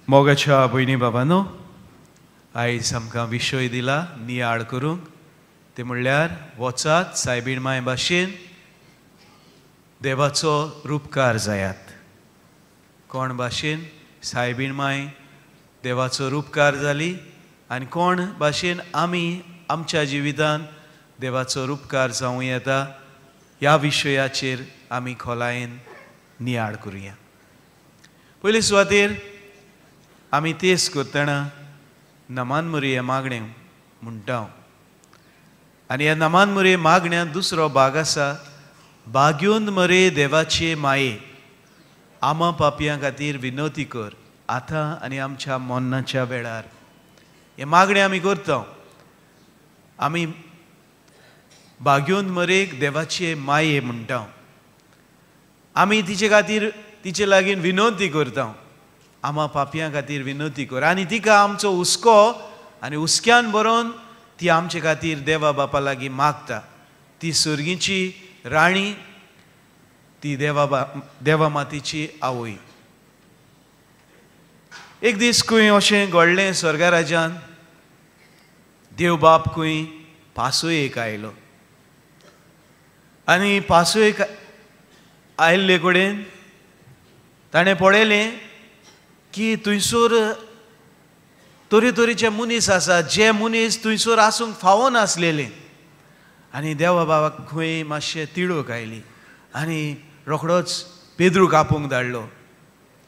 मोगाच्या भयणी बाबानो, आयज आमकां विशय दिला नियाळ करूंक, ते म्हणल्यार वचात सायबीण माय भाशेन देवाचो रुपकार जायात. कोण भाशेन सायबीण माय देवाचो रुपकार जाली आनी कोण भाशेन आमी आमच्या जिवितान देवाचो रुपकार जावं येता ह्या विशयाचेर आमी खोलायेन नियाळ करुया. पयले सुवातेर आमी तेस करतना नमान मुरये मागणें म्हणटा आनी ह्या नमान मुरये मागण्यांत दुसरो भाग आसा, बाग्योन मरे देवाचे माये आमा पापयां खातीर विनवती कर आतां आनी आमच्या मरणाच्या वेळार. हें मागणें आमी करता. आमी बाग्योन मरेक देवाचे माये म्हणटा. आमी तिचे खातीर तिचे लागीं विनवती करता, आमा पापयां खातीर विनवती कर आनी तिका आमचो हुस्को आनी हुस्क्यान बरोवन ती आमचे खातीर देवा बापा लागीं मागता. ती सर्गीची राणी, ती देवा मातीची आवय. एक दीस खंय अशें घडलें, स्वर्गराजान देव बाप खंय पासयेक आयलो आनी पासयेक आयिल्ले कडेन ताणें पळयलें की थंयसर तरेतरेचे मनीस आसात, जे मनीस थंयसर आसूंक फावनासलेले. आनी देवा बाबाक खंय मातशें तिडक आयली आनी रोखडोच पेद्रूक आपोवंक धाडलो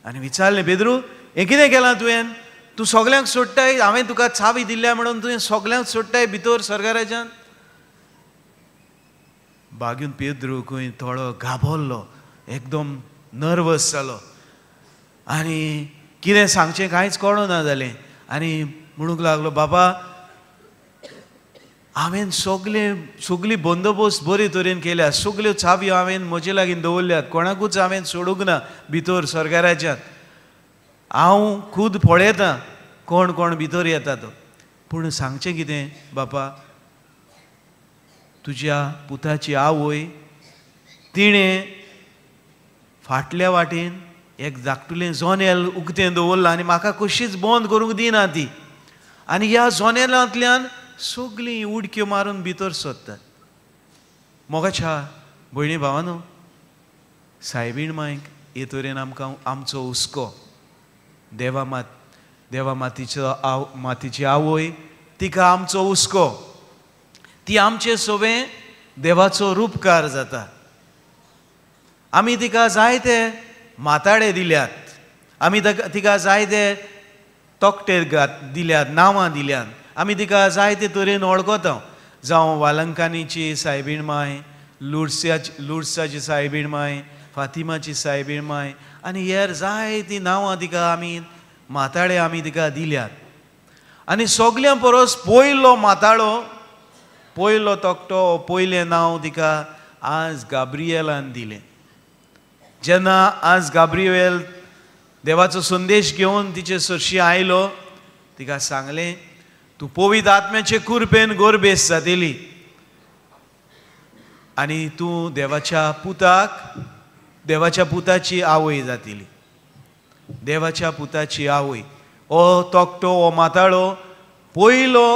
आनी विचारलें, पेद्रू हें कितें केलां तुवें? तूं सगल्यांक सोडटाय, हांवें तुका चावी दिल्या म्हणून तुवें सगल्यांक सोडटाय भितर स्वर्गराजान. बागून पेद्रू खंय थोडो घाबरलो, एकदम नर्वस जालो आनी कितें सांगचें कांयच कळना जालें आनी म्हणूंक लागलो, बाबा हांवें सगली बंदोबस्त बरे तरेन केल्या, सगल्यो चावयो हांवें म्हजे लागीं दवरल्यात, कोणाकूच हांवें सोडूंक ना भितर स्वर्गराज्यांत. हांव खूद पळयतां कोण कोण भितर येता तो. पूण सांगचें कितें बापा, तुज्या पुताची आवय तिणें फाटल्या वाटेन एक धाकटुलें जोनेल उक्तें दवरलां आनी म्हाका कशीच बंद करूंक दिना ती, आनी ह्या जोनेलांतल्यान सगळीं उडक्यो मारून भितर सोदतात. मोगाच्या भयणी भावानो, सायबीण मायक हे तरेन आमकां आमचो हुस्को, देवा मातीचो मातीची आवय तिका आमचो हुस्को, ती आमचे सोबें देवाचो रुपकार जाता. आमी तिका जायते माताडे दिल्यात, आमी तिका जायते तकटे दिल्यात, नांवां दिल्यात, आमी तिका जायते तरेन वळखता. जावं वालंकानीची सायबीण माय, लुडसाची सायबीण माय, फातिमाची सायबीण माय आनी हेर जायतीं नांवां तिका आमी माताडे आमी तिका दिल्यात. आनी सगल्यां परस पयलो माताडो, पयलो तकटो, पयलें नांव तिका आज गाब्रिएलान दिलें. जेन्ना आज गाब्रिएल देवाचो संदेश घेवन तिचे सरशी आयलो, तिका सांगलें, तूं पवित्र आत्म्याचे कुरपेन गोरबेस जातली आनी तूं देवाच्या पुताक, देवाच्या पुताची आवय जातली. देवाच्या पुताची आवय. हो तकटो, हो माताळो पयलो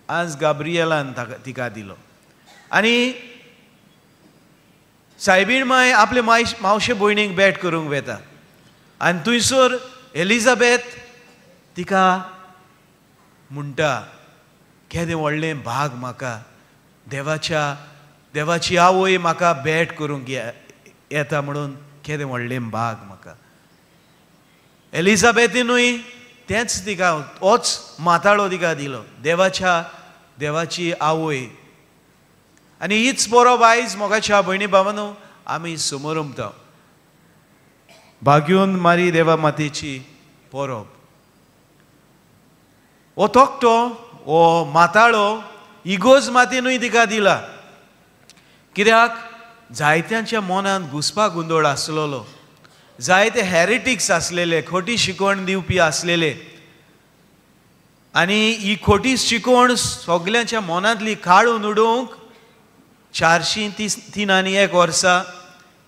आज गाब्रिएलान तिका दिलो. आनी सायबीण माय आपले मावशे भयणीक भेट करूंक वेता आनी थंयसर एलिझाबेथ तिका म्हणटा, केदें व्हडलें भाग म्हाका, देवाची आवय म्हाका भेट करूंक येता म्हणून केदें व्हडलें भाग म्हाका. एलिझाबेथीनूय तेंच तिका होच माताळो तिका दिलो, देवाची आवय. आनी हीच परब आयज मोगाच्या भयणी भावानो आमी समोरमता, भाग्योन मारी देवा मातेची परब. हो तकटो, हो माताळो इगोज मातेनूय तिका दिला, कित्याक जायत्यांच्या मनांत घुसपा गोंदळ आसलेलो, जायते हेरेटिक्स आसलेले, खोटी शिकवण दिवपी आसलेले आनी ही खोटी शिकवण सगल्यांच्या मनांतली काडून उडोवंक 403 वर्सा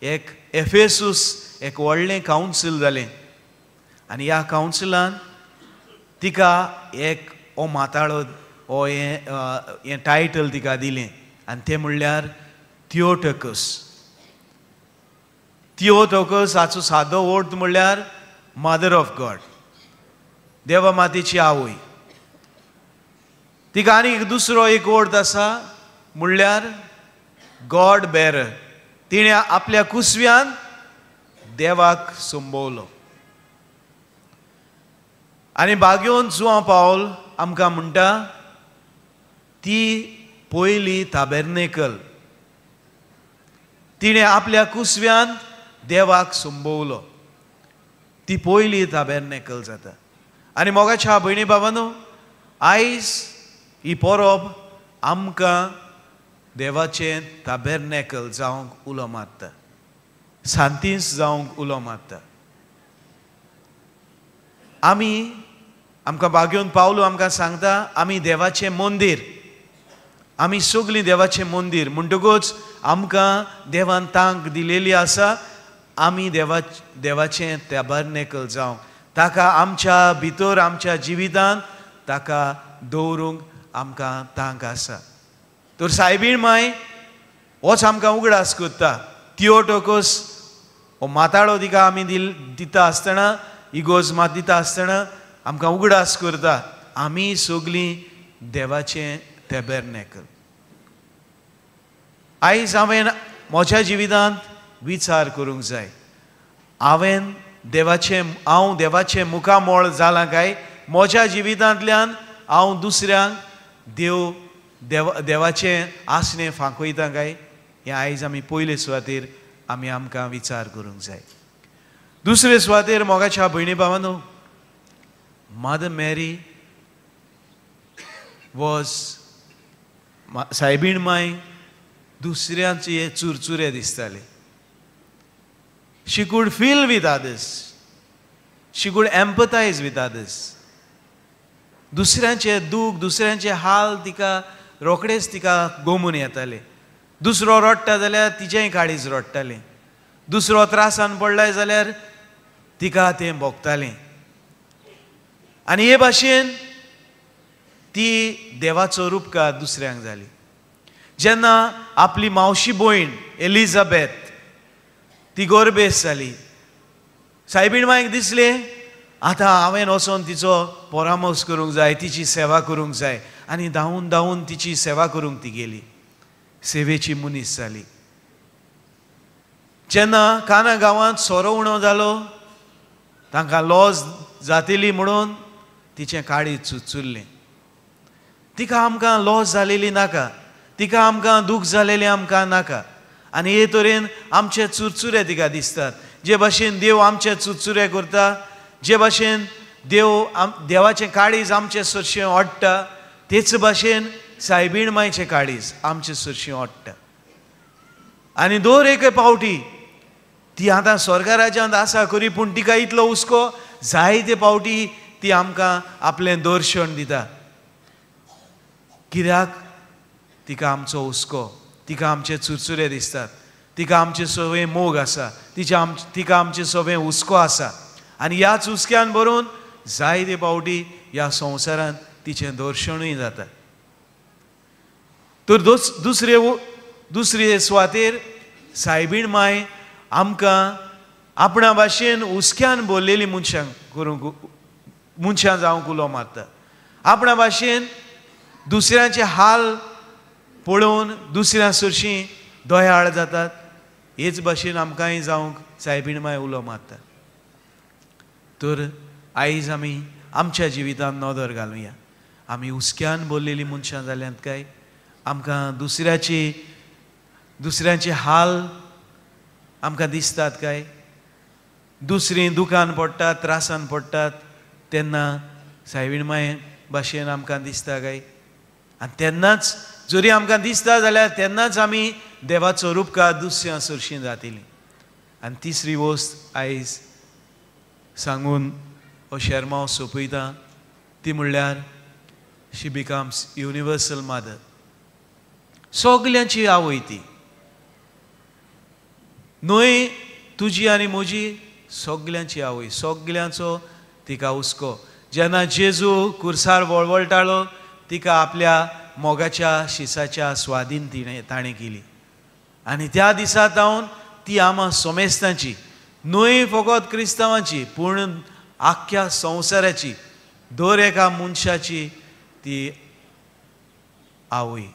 एक एफेसूस एक व्हडलें कावन्सील जालें आनी ह्या कावन्सिलान तिका एक हो माताळो हो हें टायटल तिका दिलें आनी तें म्हणल्यार थियोटोकस. थियोटोकस हाचो सादो अर्थ म्हणल्यार मदर ऑफ गॉड, देवा मातेची आवय. तिका आनी एक दुसरो एक अर्थ आसा म्हणल्यार गॉड बेरर. तिणें आपल्या कुसव्यान देवाक संबोवलो. आनी बागेवन जुआंव पावल आमकां म्हणटा ती पयली ताबेर्नेकल, तिणें आपल्या कुसव्यान देवाक संबोवलो, ती पयली ताबेर्नेकल जाता. आनी मोगाच्या भयणी बाबानो, आयज ही परब आमकां देवाचें ताबेर्नेकल जावंक उलो मारता, सांतीस जावंक उलो मारता. आमी आमकां बागेवन पावलो आमकां सांगता आमी देवाचें मंदीर, आमी सगळीं देवाचें मंदीर. म्हणटकूच आमकां देवान तांक दिलेली आसा आमी देवाचें ताबेर्नेकल जावंक, ताका आमच्या भितर आमच्या जिवितांत ताका दवरूंक आमकां तांक आसा. तर सायबीण माय होच आमकां उगडास करता. थियोटोकस हो माताळो तिका आमी दिता आसतना, इगोज मात दिता आसतना आमकां उगडास करता आमी सगळीं देवाचें ताबेर्नेकल. आयज हांवें म्हज्या जिवितांत विचार करूंक जाय, हांवें देवाचें, हांव देवाचें मुखामळ जालां काय म्हज्या जिवितांतल्यान हांव दुसऱ्यांक देव देवाचें आसणें फांकयता काय, हें आयज आमी पयले सुवातेर आमी आमकां विचार करूंक जाय. दुसरे सुवातेर मोगाच्या भयणी भावानो, मदर मॅरी वॉज, सायबीण माय दुसऱ्यांचे चुरचुरे दिसताले. She could feel with others, she could empathise with others. दुसऱ्यांचे दूख, दुसऱ्यांचे हाल तिका रोखडेच तिका गोमून येताले. दुसरो रडटा जाल्यार तिचेंय काळीज रडटालें, दुसरो त्रासान पडलाय जाल्यार तिका तें भोगतालें. आनी हे भाशेन ती देवाचो रुपकार दुसऱ्यांक जाली. जेन्ना आपली मावशी भयण एलिझाबेथ ती गोरबेस जाली, सायबीण मायक दिसलें आतां हांवें वचोन तिचो परामर्श करूंक जाय, तिची सेवा करूंक जाय. आनी धांवून धांवून तिची सेवा करूंक ती गेली, सेवेची मनीस जाली. जेन्ना काना गांवांत सोरो उणो जालो, तांकां लॉज जातली म्हणून तिचें काळीज चुचुरलें. तिका आमकां लॉज जालेली नाका, तिका आमकां दूख जालेलें आमकां नाका. आनी हे तरेन आमचे चुरचुरे तिका दिसतात. जे भाशेन देव आमचे चुरचुरे करता, जे भाशेन देव देवाचें काळीज आमचे सरशीं ओडटा, तेच भाशेन सायबीण मायचें काळीज आमचे सरशीं ओडटा. आनी दर एके पावटी ती आतां स्वर्गा राज्यांत आसा खरी, पूण तिका इतलो हुस्को जायते पावटी ती आमकां आपलें दर्शन दिता. कित्याक? तिका आमचो हुस्को, तिका आमचे चुरचुरे दिसतात, तिका आमचे सगळे मोग आसा, तिका आमचे सगळे हुस्को आसा. आनी ह्याच हुस्क्यान भरून जायते पावटी ह्या संवसारांत तिचें दर्शनूय जाता. तर दुसरे सुवातेर सायबीण माय आमकां आपणा भाशेन हुस्क्यान भरलेली मनशां करूंक, मनशां जावंक उलो मारता. आपणा भाशेन दुसऱ्यांचे हाल पळोवन दुसऱ्या सरशीं दयाळ जातात, हेच भाशेन आमकांय जावंक सायबीण माय उलो मारता. तर आयज आमी आमच्या जिवितांत नदर घालुया, आमी हुस्क्यान भरलेली मनशां जाल्यांत काय आमकां दुसऱ्यांचे हाल आमकां दिसतात काय? दुसरीं दुखान पडटात, त्रासान पडटात तेन्ना सायबीण माय भाशेन आमकां दिसता काय? आनी तेन्नाच जरी आमकां दिसता जाल्यार तेन्नाच आमी देवाचो रुपकार दुसऱ्या सरशीं जातली. आनी तिसरी वस्त आयज सांगून हो शेरमांव सोंपयता, ती म्हणल्यार शी बिकम्स युनिवर्सल मदर. सगल्यांची आवय ती, न्हय तुजी आनी म्हजी, सगल्यांची आवय, सगल्यांचो तिका हुस्को। जेन्ना जेजू कुर्सार वळवळटालो तिका आपल्या मोगाच्या शिसाच्या स्वाधीन तिणें ताणें केली। आनी त्या दिसा जावन ती आमा सोमेस्तांची न्हय फकत क्रिस्तांवांची पूण आख्ख्या संवसाराची दर एका मनशाची ती आवय।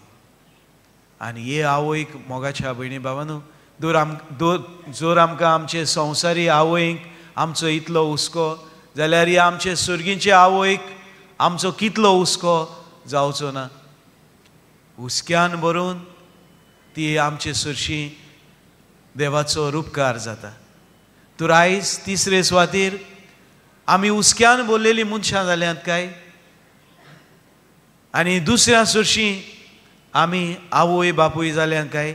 आनी हे आवयक मोगाच्या भयणी बाबानू जर आमकां आमचे संवसारी आवयक आमचो इतलो हुस्को जाल्यार ही आमचे सुर्गींचे आवयक आमचो कितलो हुस्को जावचो ना। हुस्क्यान भरून ती आमचे सुरशी देवाचो रुपकार जाता। तर आयज तिसरे सुवातीर आमी हुस्क्यान भरलेली मनशां जाल्यांत काय आनी दुसऱ्या सुरशी आमी आवय बापूय जाल्यांत काय?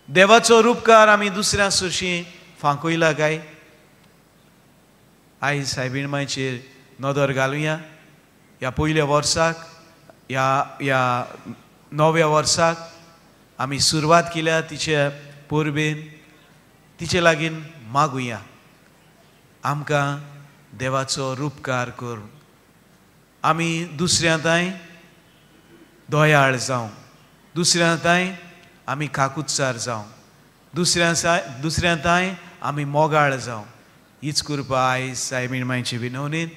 देवाचो रुपकार आमी दुसऱ्या सुरशी फांकयला काय? आयज सायबीण मायचेर नदर घालुया। ह्या पयल्या वर्साक ह्या नव्या वर्साक आमी सुरवात केल्या तिचे परबेन, तिचे लागीं मागुया आमकां देवाचो रुपकार करून आमी दुसऱ्या तांय दयाळ जावं, दुसऱ्या तांय आमी काकुत्सार जावं, दुसऱ्या तांय आमी मोगाळ जावं। हीच कृपा आयज सायबीण मायचे विनवणीन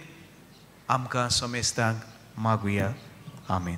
आमकां समेस्तांक मागुया। आमेन।